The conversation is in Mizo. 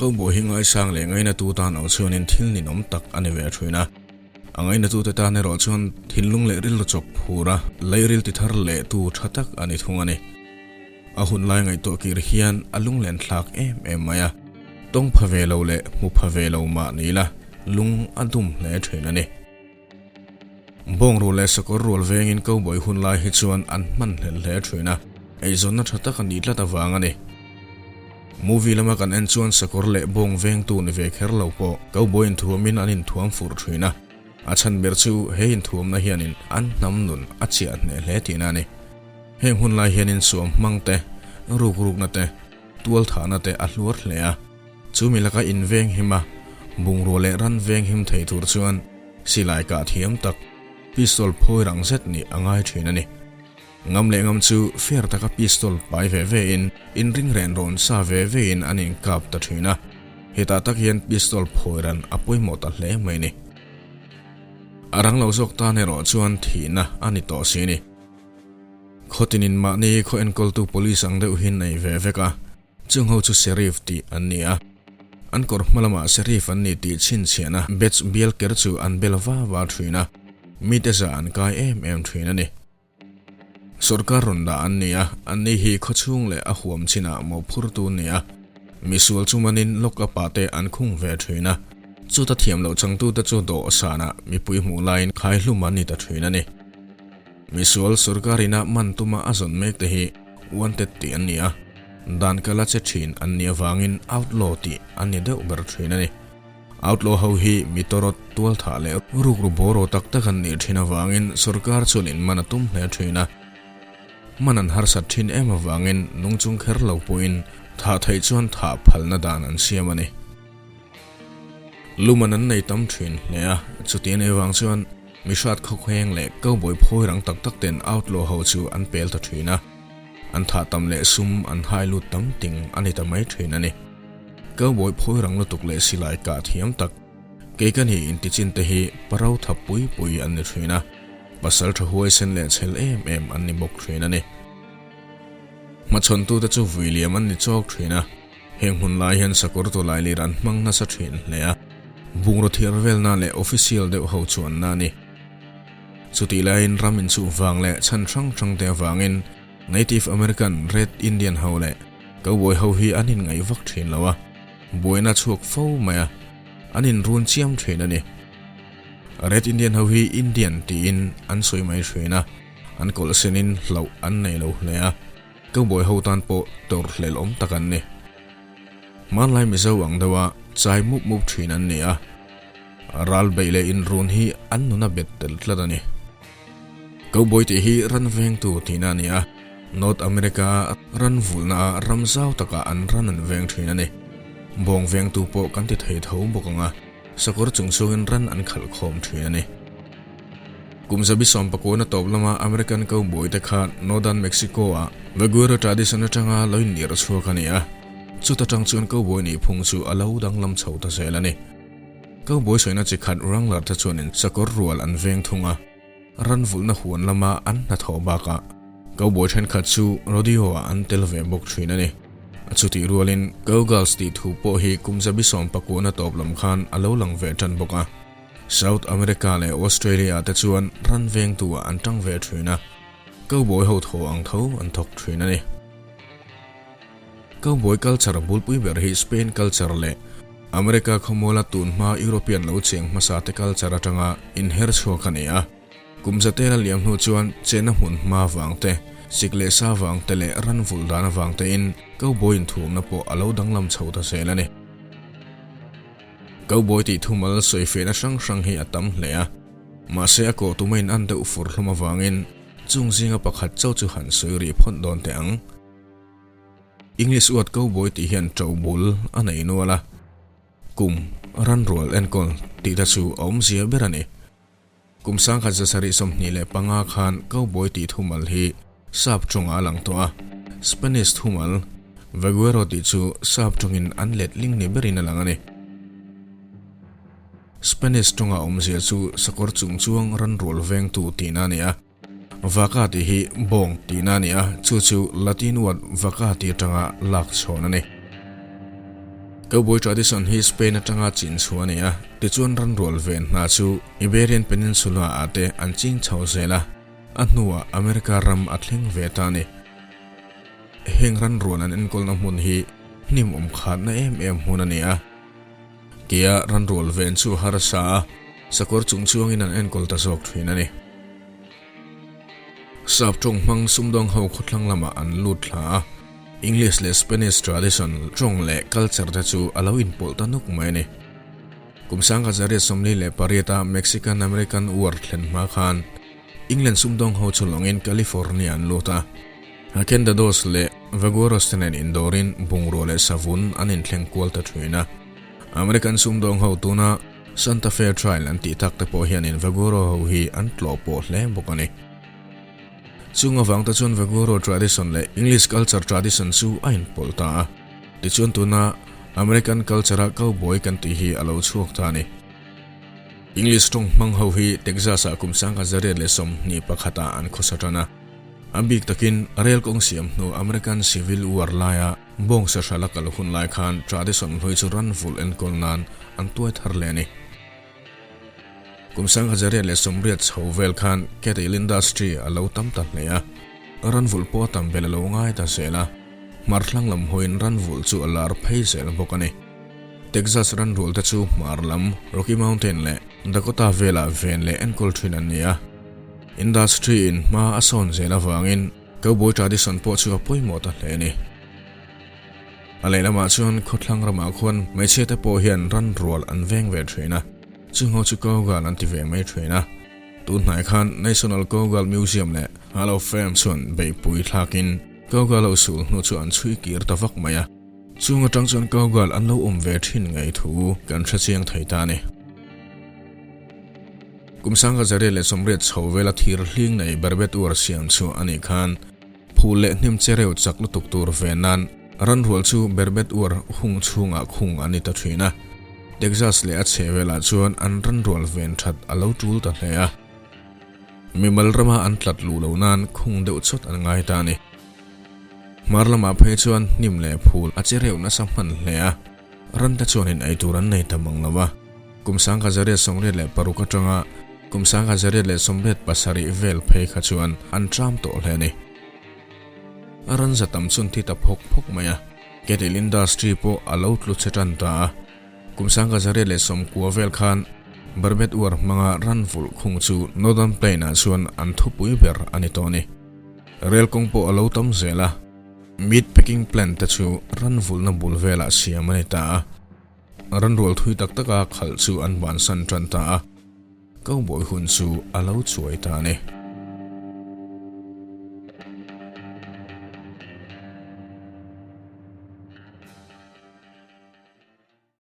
Cowboy hi ngaisang leh ngainatu tan ang chuanin thil ninawm tak a ni ve thin a. A ngainatute tan erawh chuan thinlung leh rilru chawk phur a, leiril ti thar leh tu tha tak a ni thung a ni. A hun lai ngaihtuah kir hian a lunglen thlak em em mai a, tawng pha ve lo leh hmu pha ve lo mah ni ila lung a dum hle thin a ni. Bawngrual leh sakawr rual vengin cowboy hun lai hi chuan an hman hlel hle thin a, eizawnna tha tak a nih tlat avang a ni. Movie lama kan en chuan sakawr leh bawng vengtu ni ve kher lo pawh cowboy inthuamin an inthuam fur thin a, a chhan ber chu he inthuamna hianin an hnam nun a chiah hneh hle tihna a ni. Heng hun lai hianin suam hmang te, ruk rukna te, tual thahna te a hluar hle a, chumi laka inveng him a, bungrua leh ran veng him thei tur chuan Silai kah thiam tak, pistol phawi rang zet nih a ngai thin a ni. Ngam leh ngam chu fair taka pistol pai ve ve in, inring ren rawn sa ve ve in an inkap ta thin a. Hetah tak hian pistol phawi ran a pawimawh ta hle mai ni. A rang lo zawk tan erawh chuan thihna a ni tawh si ni. Khawtinin mahni khaw enkawltu police ang deuh hi nei ve vek a. Chung ho chu Sheriff tih an ni a, an kawr hma lamah Sheriff an ni tih chhinchhiahna badge bial ker chu an bel va va thin a, mite zah an kai em em thin a ni. Sorkar rawn dah an ni a, an ni hi khawchhung leh a huam chinah mawhphurtu an ni a, misual chu manin lock up ah te an khung ve thin a, chuta thiam loh changtute chu dawhsanah mipui hmuh laiin khaihlum an ni ta thin a ni. Misual sorkar ina man tuma a zawn mek te hi wanted tih an ni a, dan kala che thin an nih avangin outlaw tih an ni deuh ber thin a ni. Outlaw ho hi mi tawrawt, tualthah leh rukru bawraw tak tak an nih thin avangin sorkar chuan in man a tum hle thin a. Man an harsat thin em avangin nungchung kher lo pawhin thah theih chuan thah phalna dan an siam a ni. Luman an nei tam thin hle a, chutiang avang chuan mi hrat khawkheng leh cowboy phawi rang tak tak ten outlaw ho chu an pel ta thin a, an thah tam leh sum an hai lut tam ting a ni ta mai thin a ni. Cowboy phawi rang lutuk leh silai kah thiam tak, kei ka ni intichin te hi parau tha pui pui an ni thin a, pasal tha huaisen leh chhel em em an ni bawk thin a ni. Hmachhawntute chu vui liam an ni chawk thin a. Heng hmun lai hian sakawr tawlai lir an hmang nasa thin hle a, bungraw thiar velna leh official deuh ho chuanna a ni. Chutih laiin ram inchuh vang leh chhan hrang hrang te avangin Native American Red Indian ho leh Cowboy ho hi an inngaih vak thin lo a, buaina chhuak fo mai a, an inrun chiam thin a ni. Red Indian ho hi Indian tiin an sawi mai thin a, an kawlh senin hlauh an nei lo hle a. Cowboy ho tan pawh tawrh hlel awm tak an ni. Hmanlai Mizo ang deuha chai mup mup thin an ni a, ral beih leh inrun hi an nuna bet tel tlat a ni. Cowboy tih hi ran vengtu tihna a ni a, North America ran vulhnaah ram zau takah an ran an veng thin a ni. Bawng vengtu pawh kan ti thei tho bawk ang a, sakawr chung chungin ran an khalh khawm thin a ni. Kum zabi sawmpakawna tawp lama American cowboy te kha Northern Mexico-ah Vaguero tradition atanga lo inlir chhuak a ni a, chuta tang chuan cowboy nih phung chu a lo danglam chho ta zel a ni. Cowboy sawina chi khat Wrangler te chuanin sakawr rual an veng thung a, ran vulhna huan lama an hnathawh bakah cowboy thenkhat chu rodeo-ah an tel ve bawk thin a ni. Chutih rualin cowgirls tih thu pawh hi kum zabi sawmpakawna tawp lam khan a lo lang ve tan bawk a. South America leh Australia te chuan ran vengtu ah an tang ve thin a, cowboy ho thaw ang tho an thawk thin a ni. Cowboy culture bulpui ber hi Spain culture leh America khawmuala tun hma European lo cheng hmasa te culture atanga inher chhuak a ni a. Kum zatela liam hnu chuan chenna hmun hma vang te, sik leh sa vang te leh ran vulh dan avang tein cowboy inthuamna pawh a lo danglam chho ta zel a ni. Cowboy tih thumal sawifehna hrang hrang hi a tam hle a, mahse a kawh tuma in an deuh fur hlawm avangin chung zinga pakhat chauh chu han sawi rih phawt dawn teh ang. English word cowboy tih hian to bul a nei nual a, kum, ran rual enkawl tih te chu a awmzia ber a ni. Kum sangkhat zasarih 25 khan cowboy tih thumal hi sap tawngah a lang tawh a, Spanish thumal vaguero tih chu sap tawngin an letling ni berin a lang a ni. Spanish tawnga awmzia chu sakawr chung chuang ran rual vengtu tihna a ni a. Vaca tih hi bawng tihna a ni a, chu chu Latin word vacca tih atanga lak chhawn a ni. Cowboy tradition hi Spain atanga chin chhuah a ni a, tichuan ranrual ven hna chu Iberian Peninsula ah te an ching chho zel a, a hnuah America ram a thleng ve ta a ni. Heng ranrual an enkawlna hmun hi hnim awm khatna em em hmun a ni a. Tia ranrual ven chu a harsa a, sakawr chung chuangin an enkawl ta zawk thin a ni. Sap tawng hmang sumdawng ho khawthlang lamah an lut thla a, English leh Spanish tradition tawng leh culture te chu a lo inpawlh ta nuk mai a ni. Kum sangkhat zariat 48 a Mexican-American War thlen hma khan England sumdawng ho chu lawngin California an lut a. Hacendados leh Vagueros te nen indawrin bungrua leh savun an inthleng kual ta thin a. American sumdawng ho tuna Santa Fe Trail an tih tak te pawh hianin Vaguero ho hi an tlawh pawh hle bawk a ni. Chung avang te chuan Vaguero tradition leh English culture tradition chu a inpawlh ta a. Tichuan tuna American culture a cowboy kan tih hi a lo chhuak ta a ni. English tawng hmang ho hi Texas ah kum 1921 ah an khawsa tan a. A bik takin rel kawng siam hnu American Civil War laia bawng sahral a kal hun lai khan tradition hlui chu ran vulh enkawl nan an tuai thar leh a ni. Kum 1880 chho vel khan cattle industry a lo tam ta hle a, ran vulh pawh a tam belh a lo ngai ta zel a, hmar thlang lam hawiin ran vulh chu a lar phei zel bawk a ni. Texas ran rual te chu hmar lam Rocky Mountain leh Dakota velah ven leh enkawl thin an ni a. Industry in hma a sawn zel avangin cowboy tradition pawh chu a pawimawh ta hle a ni. A lehlamah chuan khawthlang ramah khuan hmeichhia te pawh hian ran rual an veng ve thin a, chungho chu cowgirl an ti ve mai thin a. Tun hnai khan National Cowgirl Museum leh Hall of Fame chuan beihpui thlakin cowgirl ho sul hnu chu an chhui kir ta vak mai a. Chung atang chuan cowgirl an lo awm ve thin ngei thu kan hre chiang thei ta a ni. Kum 1880 chho vela thir hling nei berbet uar siam chu a nih khan phul leh hnim che reuh chak lutuk tur ve nan ranrual chu berbet uar hung chhungah khung a ni ta thin a. Texas leh a chhe velah chuan an ranrual ven that a lo tul ta hle a. Mimal rama an tlat luh loh nan khung deuh chawt an ngai ta a ni. Hmar lamah phei chuan hnim leh phul a che reuh nasa hman hle a. Rante chuanin ei tur an nei ta mang lo a, kum 1886 atanga kum 1887 vel phei kha chuan an tram tawh hle a ni. A ran za tam chun thi ta phawk phawk mai a, cattle industry pawh a lo tlu che tan ta a, kum 1890 vel khan Barbet uar hmanga ran vulh khung chu Northern Plain ah chuan an thupui ber a ni tawh a ni. Rel kawng pawh a lo tam zel a. Meat packing plant te chu ran vulhna bul velah siam a ni ta a, ran rual thui tak taka khalh chu an bansan tan ta a, cowboy hun chu a lo chuai ta a ni.